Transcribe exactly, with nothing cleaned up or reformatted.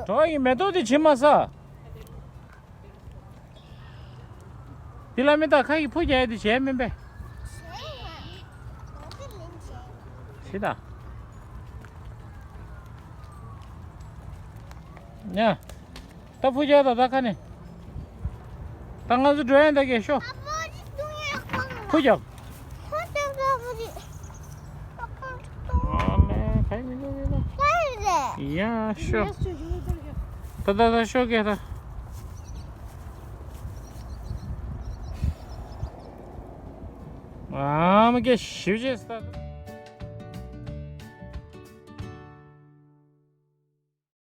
གྲོགས་ཀྱི་མེ་ཏོག་དེ་བྱིན་མ་ཟ། དེ་ལ་མི་ད་ཁ་ཡི་ཕུ་རྒྱག་ཡ་དེ་བྱས་མིན་པས། ཤི་ད། ཉ། ད་ཕུ་རྒྱག་ད་ད་ཁ་ནས། ད་ང་ཚོ་འགྲོ་ཡ་ད་གས་ཤོག་ཕུ་རྒྱག་ཨ་ལས་ཁ་ཡི་མི་འགྲོ་ཡ་ད། ཡ་ཤོག་ད་ད་ད་ཤོག་གས་ད། ཨ་མ་གས་ཞིབ་བྱས་ད།